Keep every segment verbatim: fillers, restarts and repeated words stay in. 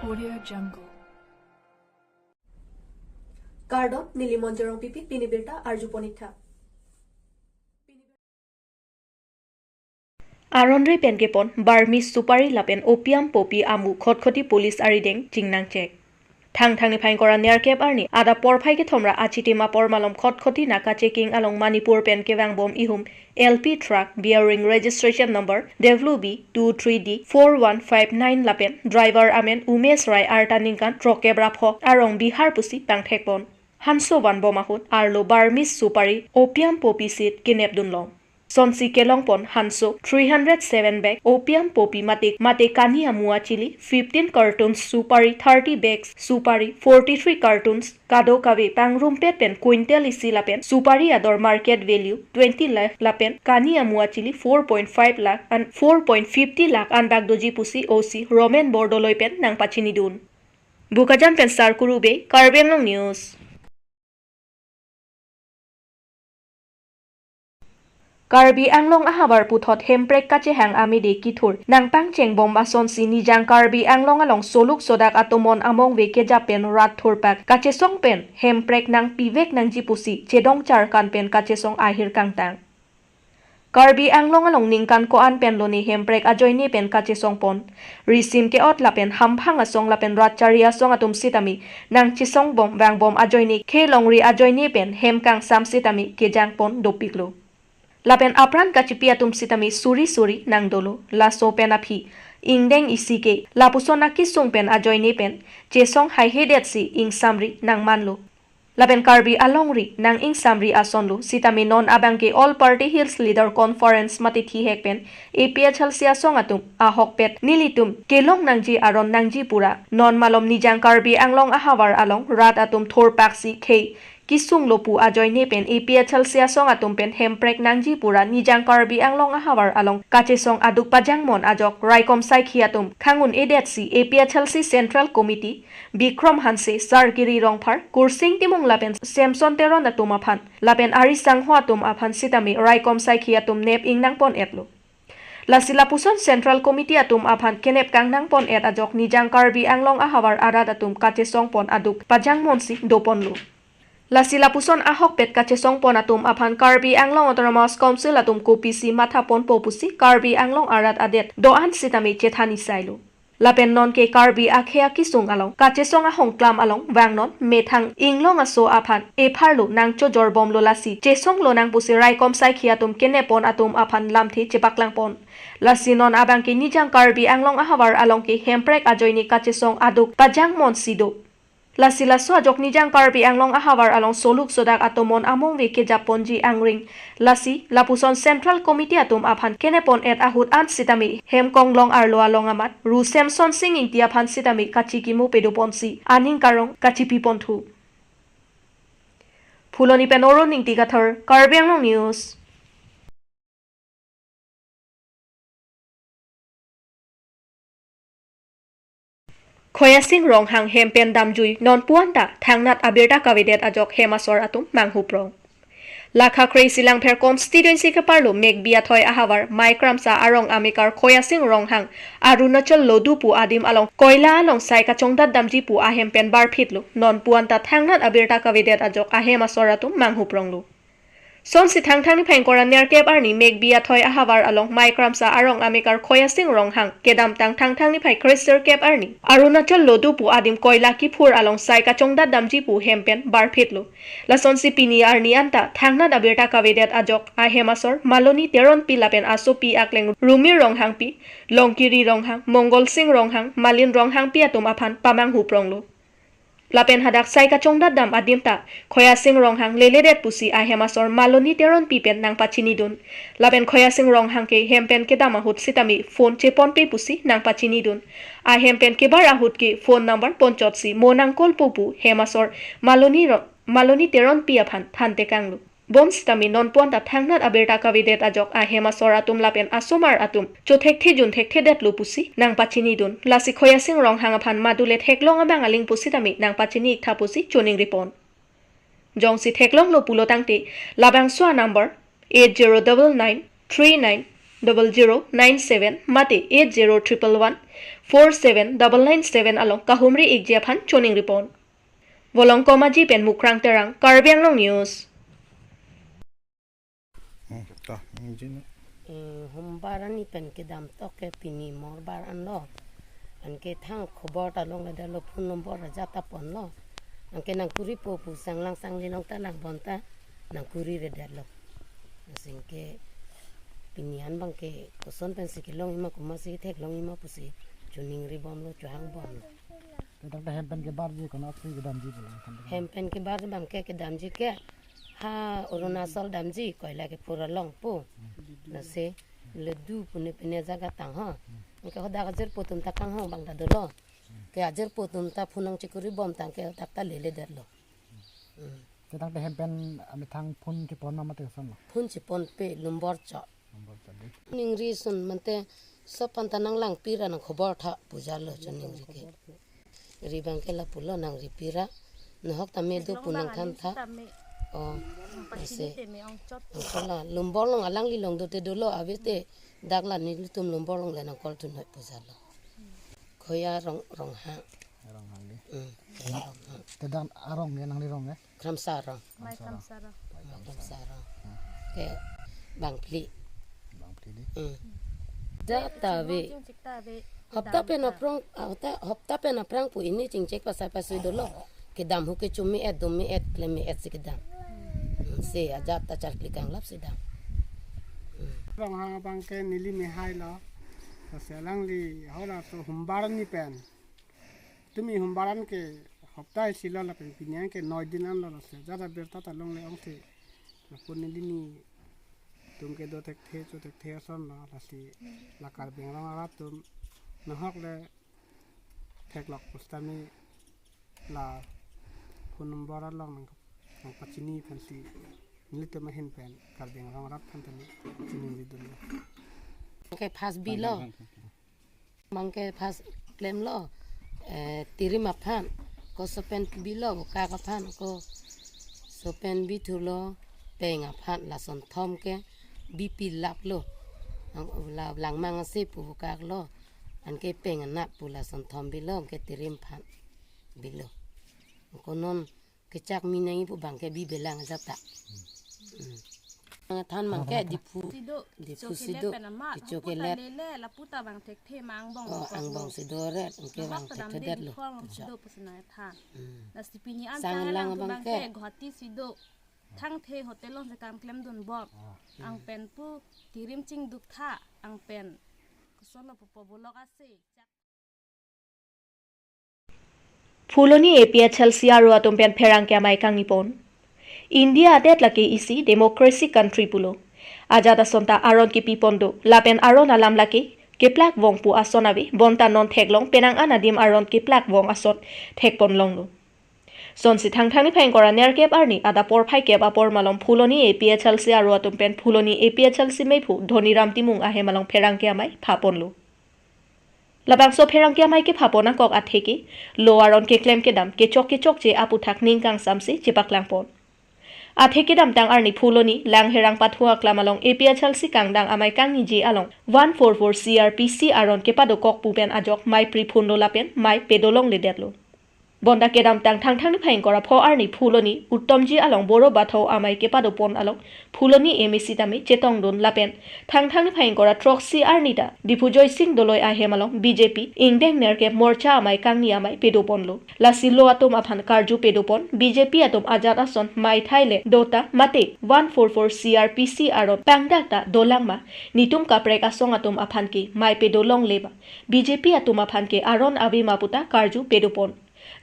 Audio Jungle. Kardom, neli Monjorong Pipi, pini birta arjupon ik tha. Aron re pen kepon Burmese supari lapen opium poppy amu Khatkhati police arideng chingnang chek. Thangthang niphai ingkoi ra nerkep arni adap porphai kethom ra achitim apor malom Khatkhati Naka checking along Manipur pen kevangbom ihum L P truck bearing registration number W B two three D four one five nine lapen driver amen Umesh Rai, arta ningkan throkep ra pho, arong Bihar pusi pangthekpon. Hanso vanbom ahut arlo Burmese supari opium poppy seed kenepdunlong. Sonsi kelongpon hanso three hundred seven bag opium poppy mate, mate kani amu achili fifteen cartons, supari thirty bags, supari forty-three cartons, kadokave pangrumpet pen quintal isi lapen supari ador market value twenty lakh lapen kani amu achili four point five lakh an four point fifty lakh an bak doji pusi O C Roman Bordoloi pen nangpachinidun. Bokajan pen Sarkuru Bey, Karbi Anglong News. Karbi Anglong ahavar puthot hemprek kachehang amede kithur nangpangchengbom asonsi Nijang Karbi Anglong along soluk sodak atomon amongve kejap pen rat thurpak kachesong pen hemprek nangpivek nangji pusi chedong charkan pen kachesong ahir kangtang. Karbi Anglong along ningkan ko-an pen lone hemprek ajoine pen kachesongpon. Risim ke-ot lapen hamphang asong lapen ratchari asong atum sitame nangchesongbom vangbom ajoine, khe longri ajoine pen hem kangsam sitame kejangpon dopiklo. Lapen apran kachipi atum sitame suri suri nangdolo. Laso pen aphi ingdeng isi ke lapuson akisung pen ajoine pen chesong haihedetsi ingsamri nangmanlo. Lapen Karbi alongri nang-ingsamri asonlo sitame non abangke All Party Hills Leader Conference mate thihek pen A P H L C asong atum ahokpet nelitum kelong nangji aron nangji pura non malom Nijang Karbi Anglong ahavar along rat atum thurpaksi khei kisunglo pu ajoine pen A P H L C asong atum pen hemprek nangji pura Nijang Karbi Anglong ahavar along kachesong aduk pajangmon ajok raikom saikhi atum khangun-edetsi A P H L C Central Committee Bikrom Hanse, Sarkiri Rongphar, Kursing Timung lapen Samson Teron atum aphan lapen ari sangho atum aphan sitame raikom saikhi atum nep ingnangpon-etlo. Lasi lapuson Central Committee atum aphan kenep kangnangpon-et ajok Nijang Karbi Anglong ahavar arat atum kachesongpon aduk pajangmonsi doponlo. Lasi lapuson ahokpet kachesongpon atum aphan Karbi Anglong Autonomous Council atum kopisi mathaponpo pusi Karbi Anglong arat adet do-an sitame chethan isailo. Lapen nonke Karbi akhei akisung along kachesong ahongklam along vangnon methang inglong aso aphan epharlo nangchojorbomlo lasi chesonglo nang pusi raikom saikhi atum kenepon atum aphan lamthe chepaklangpon. Lasi non abangke Nijang Karbi Anglong ahavar alongke hemprek ajoine kachesong aduk pajangmonsi do. Lasi laso ajok Nijang Karbi Anglong ahavar along soluk sodak atomon amongve kejapponji angring. Lasi lapuson Central Committee atum aphan kenepon-et ahut an sitame hem konglong arlo along amat Ru Semson Sing Ingti aphan sitame kachikimo pedoponsi aning karong kachipiponthu. Phuloni pen Oro Ningti Kathar, Karbi Anglong News. Khoyasing Ronghang hem pen damjui nonpu anta thangnat abirta kavedet ajok hem asor atum manghuprong. Lakha Kre Silangpher constituency keparlo Mekbi Athoi ahavar Maikramsa arong amekar Khoyasing Ronghang Arunachal Lodu pu adim along koila along sai kachongdat damji pu ahem pen barphitlo. Nonpu anta thangnat abirta kavedet ajok ahem asor atum manghupronglo. Sonsi Thangthang niphai ingkoi ra nerkep arni Mekbi Athoi ahavar along Maikramsa arong amekar Khoyasing Ronghang kedamtang Thangthang niphai kresirkep arni Arunachal Lodu pu adim koila kiphur along sai kachongdat damji pu hem pen barphitlo. Lasonsi pini arni anta thangnat abirta kavedet ajok ahem asor Maloni Teronpi lapen asopi akleng Rumir Ronghangpi, Longkiri Ronghang, Mongol Sing Ronghang, Malin Ronghangpi atum aphan pamanghupronglo. Lapen hadak sai kachongdat dam adim ta Khoyasing Ronghang leledet pusi ahem asor Maloni Teronpi pen nangpachinidun. Lapen Khoyasing Ronghang ke hem pen kedam ahut sitame phone cheponpe pusi nangpachinidun. Ahem pen kebar ahut ke phone number ponchotsi mo nangkolpo pu hem asor Maloni Ro-, Maloni Teronpi aphan thantekanglo. Bonsitame nonpu anta thangnat abirta kavedet ajok ahem asor atum lapen asomar atum chothekthe junthekthedetlo pusi nangpachinidun. Lasi Khoyasing Ronghang aphan madule theklong abang aling pusitame nangpachini iktha pusi choningripon. Jongsi theklonglo pulo tangte labangso anumber eight zero double nine three nine double zero nine seven mate eight zero triple one four seven double nine seven along kahumri ikji aphan choningripon. Volongkom Aji pen Mukrang Terang, Karbi Anglong News. Hmm, to, hmm, jin. Hmm, humbar ani pen kedam tok ke pini morbar anlo. Anke thang khobor ta longledetlo, phone number ajat ta ponlo. Anke nangkuripo pu sanglang sangli along ta lang bonta nangkuriredetlo. Asing ke pini an abangke koson pensi kelongji ma, komatsi theklongji ma pusi choningribomlo, chohangbomlo. Te tangte hem pen kebarji konatsi kedamji pulo, tangte hem pen kebar abangke kedamji ke ha Arunachal damji, koila kephur along pu. Lasi Ledu pune pine jaga tang ho. Anke hadak ajirpo atum ta kanghon abang ta dolo. Ke ajirpo atum ta phone nangchekuribom tangke hadak ta leledetlo. Hmm. Te tangte hem pen amethang phone chepon ma mate kosonlo? Phone cheponpe, number cho. Number cho dei. Ningri sun mate sopan ta nanglangpi ra nangkhobor tha pu jalo choningri ke. Ri abangke lapulo, nangripi ra. Nahok tame do pu nangthan tha. Oh, ase. Angkola number along alangli along dote dolo, ave te dak la nelitum number along le nang call thunnoi pu jalo. Khoya Rong, Ronghang. Ronghang dei. Hmm, Khoya Ronghang. Te dak arong ke, nangli arong ke? Kramsa arong. Mai Kramsa arong. Mai Kramsa arong. Ke bangphli. Bangphli dei. Hmm. Jat ta ave. Jingchik ta ave. Hopta pen aphrang, ah, hopta, hopta pen aphrang pu ini chingchek pasai pasui dolo. Kedam hu ke chumi et, dumi et, klemi et si kedam. Hmm, si ajat ta charkli kanglap si dam. Hmm. Ronghang abangke neli mehai lo. Lasi alangli halaso humbar ani pen. Tumi humbar an ke hopta isi lo lapen pini an ke noi din anlo, lasi jada birta ta longle ongsi. Lapu neli nitum kedo thekthe cho thekthe ason lo, lasi la Karbi Anglong arat atum nahok le theklok pusitame la phone number along nang, nangpachini pensi nelitum ahin pen Karbi Anglong arat aphan tame chiningri dunlo. Ke first bilo. Abangke first klemlo, eh, Tirim aphan, ko sopen bilo, Bukak aphan, ko sopen bithulo, Peng aphan, lason thom ke bipi laplo. Ang, la, Langmang ase pu Bukak lo, anke Peng anat pu lason thom bilo, anke Tirim aphan bilo. Ko non kechak mi nangji pu abangke bibelang ajat ta. Hmm. Than abangke Diphu, Sido, Diphu kecho kelet sido, pen amat, kecho hopta kelet. Lele, lapu ta bang thekthe ma angbong. Oh, angbong si doret, anke bang thekthedetlo. Diphu angbong sido pusi nangthan. Hmm. Lasi pini an sang lang abangke Guwahati sido. Thangthe hotel along si kam klemdunbom. Ah. Ang pen pu Tirim chingduk tha, ang pen kosonlo pu po bolok ase. Phuloni A P H L C aro atum pen pherangke amei kangnipon. India adet lake isi democracy country pulo. Ajat ason ta aron kepipon do, lapen aron alam lake keplak vong pu ason ave, bonta non theklong penang an adim aron keplak vong ason thekpon longlo. Sonsi Thangthang niphai ingkoi ra nerkep arni adap porphai kep apor malom Phuloni A P H L C aro atum pen Phuloni A P H L C meiphu Dhoniram Timung ahem along pherangke amei phaponlo. Labangso pherangke amei kephapon angkok atheke, lo aron keklem kedam kechok kechokche aputhak ning kangsamse chepaklangpon. Atheke kedamtang arni Phuloni Langherang Pathu Aklam along A P H L C kangdang amei kangniji along one four four C R P C aron kepadokok pu pen ajok mei priphunlo lapen mei pedolongledetlo. Bonta kedamtang Thangthang niphai ingkoi ra pho arni Phuloni Uttomji along Boro Bathou amei kepadopon along Phuloni M A C tame chetongdun lapen Thangthang niphai ingkoi ra throksi arni ta Diphu Joysing Doloi ahem along B J P ingdeng nerkep morcha amei kangni amei pedoponlo. Lasi lo atum aphan karju pedopon, B J P atum ajat ason mei thai le dota mate one four four C R P C aron pangdak ta dolang ma, netum kaprek asong atum aphan ke mei pedolongle ma, B J P atum aphan ke aron ave ma puta karju pedopon.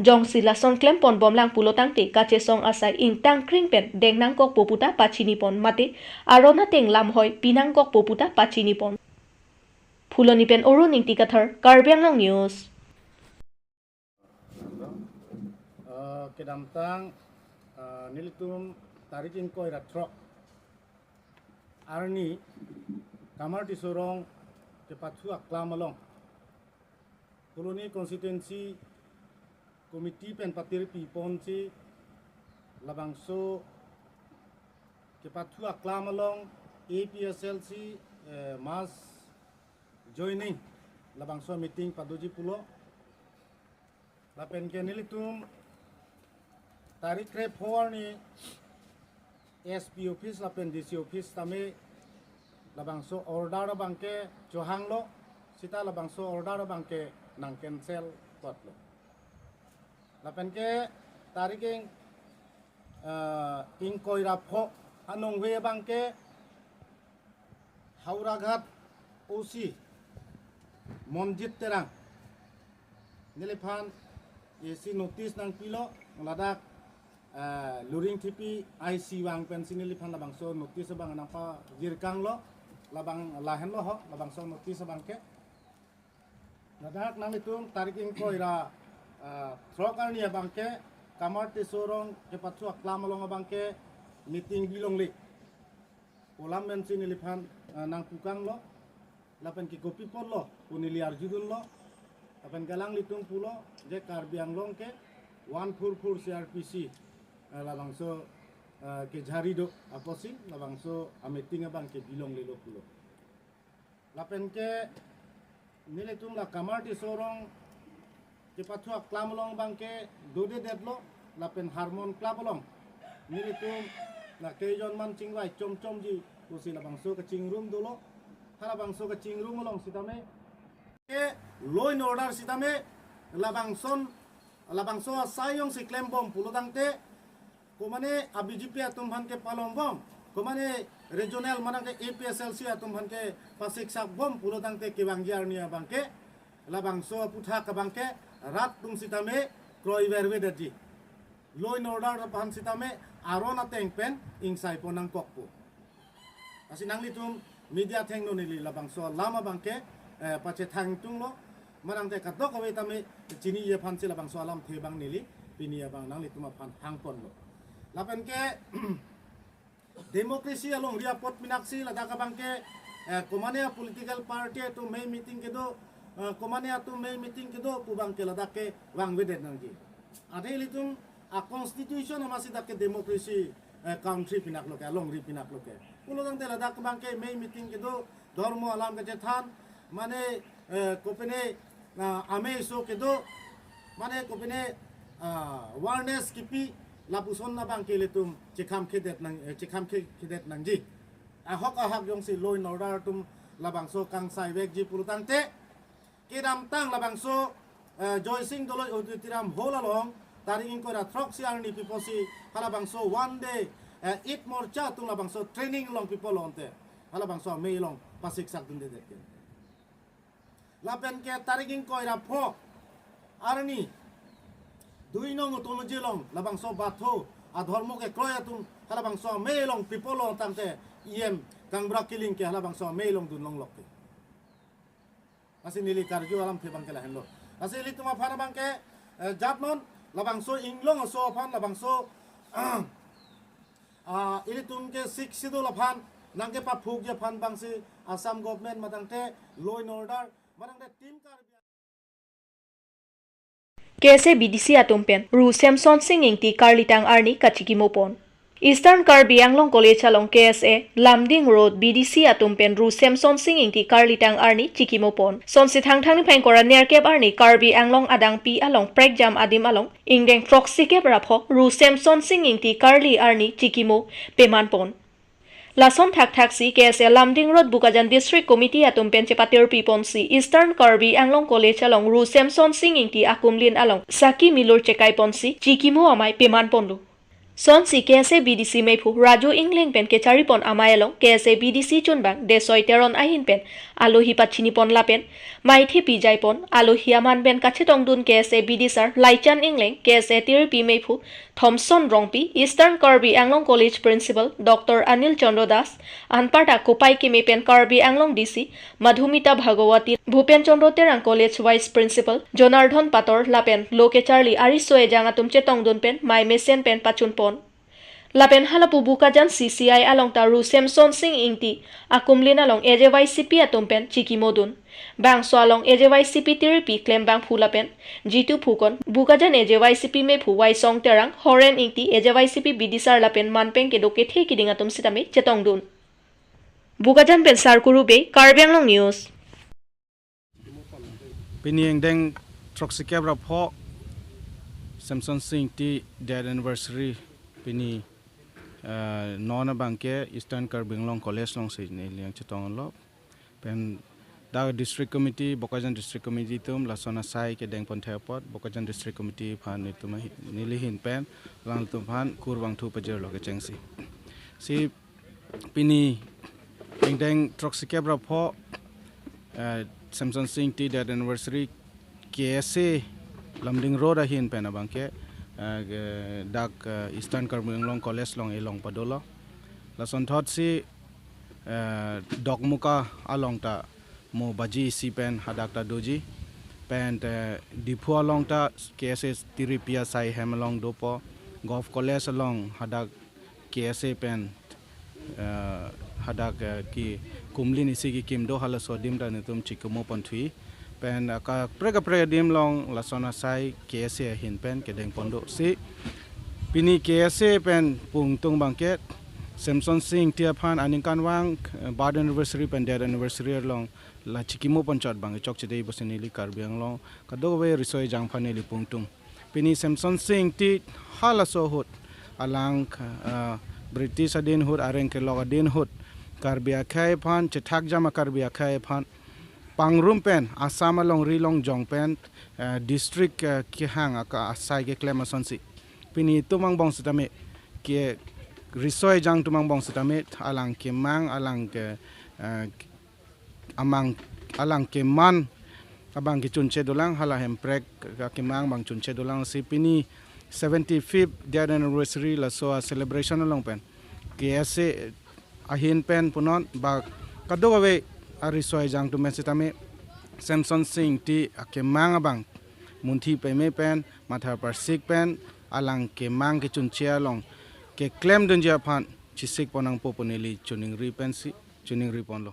Jongsi lason klemponbomlang pulo tangte kachesong asai ingtangkring pen deng nangkokpo puta pachinipon mate aron ateng lamhoi pinangkokpo puta pachinipon. Phuloni pen Arun Ingti Kathar, Karbi Anglong News. Eh, kedamtang, eh, nelitum tarik ingkoi ra throk arni Kamar Tisso Rong kepathu aklam along Phuloni Constituency Committee pen patirpiponsi labangso kepathu aklam along A P H L C, eh, mass joining labangso meeting padoji pulo. Lapen ke nelitum tarik krepho arni S P office lapen D C office tame labangso order abangke chohanglo, seta labangso order abangke nang cancel kotlo. Lapen ke tarik ing, eh, ingkoi ra pho anong hue abangke Howraghat O C Monjit Terang neliphan isi notice nangpilo, ladak, eh, Luring Thepi I C vang pensi neliphan labangso notice abang nangpajirkanglo, labang lahenlo ho, labangso notice abangke. Ladak nanglitum tarik ingkoi ra, eh, throk arni abangke Kamar Tisso rong kepathu aklam along abangke meeting bilongle pu alam pensi neliphan, eh, nangpukanglo. Lapen ke kopi apotlo pu neli arjudunlo. Lapen ke alanglitum pulo je Karbi Anglong ke one four four C R P C, eh, labangso, eh, kejari do apotsi labangso ameeting abangke bilonglelo pulo. Lapen ke nelitum la Kamar Tisso rong kepathu aklam along abangke dodedetlo, lapen Harmon Club along nelitum la kejun man chingvai chomchomji pusi labangso kachingrum dolo. Halabangso kachingrum along sitame ke law and order sitame labangson, labangso asai jongsi klembom pulo tangte, komane a B J P atum aphan ke palongbom, komane regional manang ke A P H L C atum aphan ke pasiksakbom pulo tangte kevangji arni abangke labangso aputhak abangke rat atum sitame kroivervedetji. Law and order aphan sitame aron ateng pen ingsaipon nangkokpo. Lasi nanglitum media athengno neli labangso alam abangke, eh, pachethang tunglo, manang te kadokave tame chiniji aphansi labangso alamthe abang neli pini abang nanglitum aphan hangponlo. Lapen ke democracy alongri apot pinaksi ladak abangke, eh, komane a political party atum mei meeting kedo, eh, komane atum mei meeting kedo pu abangke ladak kevangvedet nangji. Athe ilitum a constitution amatsi dak ke democracy, eh, country pinaklo ke, alongri pinaklo ke. Pulo tangte ladak abangke mei meeting kedo, dhormo alam kachethan, mane, eh, kopine, ah, amei aso kedo, mane kopine, ah, awareness kipi, lapuson abangke ilitum chekhamkhedet nang, eh, chekhamkhe-, khedet nangji. Ahok ahak jongsi law and order atum labangso kangsaivekji pulo tangte, kedamtang labangso, eh, Joysing Doloi Auditorium Hall along tarik ingkoi ra throksi arni piposi halabangso one day, eh, Eid Morcha atum labangso training along pipo lonte, halabangso amei along pasiksak dundedet ke. Lapen ke tarik ingkoi ra pho arni Duinong Autonomous along labangso Batho adhormo kekroi atum halabangso amei along pipo lo tangte E M Kangbura Killing ke halabangso amei along dunlonglok ke. Lasi neli karju alamthe abangke lahenlo. Lasi ilitum aphan abangke, eh, jatnon labangso inglong aso aphan labangso, ah, ilitum ke Sixth Schedule aphan nangkepaphukji aphan abangsi Assam government matangte law and order matangte Team Karbi K S A B D C atum pen Ru Semson Sing Ingti karlitang arni kachikimopon. Eastern Karbi Anglong College along K S A Lumding Road B D C atum pen Ru Semson Sing Ingti karlitang arni chikimopon. Sonsi Thangthang niphai ingkoi ra nerkep arni Karbi Anglong adangpi along prekjam adim along ingdeng throksikep ra pho Ru Semson Sing Ingti karli arni chikimo pemanpon. Lason thakthaksi K S A Lumding Road Bokajan District Committee atum pen chepatirpiponsi Eastern Karbi Anglong College along Ru Semson Sing Ingti akumlin along saki milur chekaiponsi chikimo amei pemanponlo. Sonsi K S A B D C meiphu Raju Ingleng pen kecharipon amei along K S A B D C chunbang Desoi Teron ahin pen alohi pachinipon lapen meithepi jaipon. Alohi aman pen kachetongdun K S A B D C sar Laichan Ingleng, K S A tiripi meiphu Thomson Rongpi, Eastern Karbi Anglong College Principal Doctor Anil Chandra Das, anparta kopai keme pen Karbi Anglong D C Madhumita Bhagawati, Bhupen Chandra Terang College Vice Principal Jonardhon Pator lapen lo kecharli ariso ejang atum chetongdun pen mei mesen pen pachunpon. Lapen halapu Bokajan C C I along ta Ru Semson Sing Ingti akumlin along A J Y C P atum pen chikimodun. Bangso along A J Y C P tiripi klembangphu lapen Jitu Phukon, Bokajan A J Y C P meiphu Waisong Terang, Horen Ingti, A J Y C P bidisar lapen manpeng kedo kethe kiding atum sitame chetongdun. Bokajan pen Sarkuru Bey, Karbi Anglong News. Pini angdeng throksi kep ra pho Semson Sing Ingti death anniversary pini, eh, non abangke Eastern Karbi Anglong College alongsi neli nangchetonglo. Pen dak District Committee, Bokajan District Committee atum lason asai kedeng pon thek apot Bokajan District Committee aphan netum ahi-, neli ahin pen alangtum aphan kurvangthu pajirlo kechengsi. Si pini angdeng throksi kep ra pho, eh, Semson Sing Ingti death anniversary K S A Lumding Road ahin pen abangke, eh, ke dak, eh, Eastern Karbi Anglong College along elong padolo. Lasonthotsi, eh, Dokmoka along ta mo baji isi pen hadak ta doji. Pen te Diphu along ta K S A tiripi asai hem along dopo. Govt College along hadak K S A pen, eh, hadak, eh, ki kumlin isi kikim do halaso adim ta netum chikimo ponthui. Pen, eh, kaprek kaprek adim along lason asai K S A ahin pen kedeng pon do. Si pini K S A pen pungtung abangke Semson Sing Ingti aphan aningkanvang, eh, birth anniversary pen death anniversary along la chikimo ponchot abang chokchedei pusi neli Karbi Anglong kadokave riso ejang aphan neli pungtung. Pini Semson Sing Ingti halaso ahut alang, ah, British adin ahut, areng kelok adin ahut Karbi akhei aphan, chethakjam a-Karbi akhei aphan pangrum pen Assam alongri longjong pen, ah, district, ah, kehang aka asai keklem asonsi. Pini itum angbong sitame, ke riso ejang atum angbong sitame alang kemang, alang ke, ah, amang, alang keman abang kechunche dolang, hala Hemprek akemang abang chunche dolang. Si pini seventy-fifth death anniversary laso a-celebration along pen K S A ahin pen punon ba kadokave ariso ejang atum pen sitame Semson Sing Ingti akemang abang munthi peme pen, matha parsik pen, alang kemang kechunche along keklem dunji aphan chisik pon nangpo pu neli choningri pensi, choningri ponlo.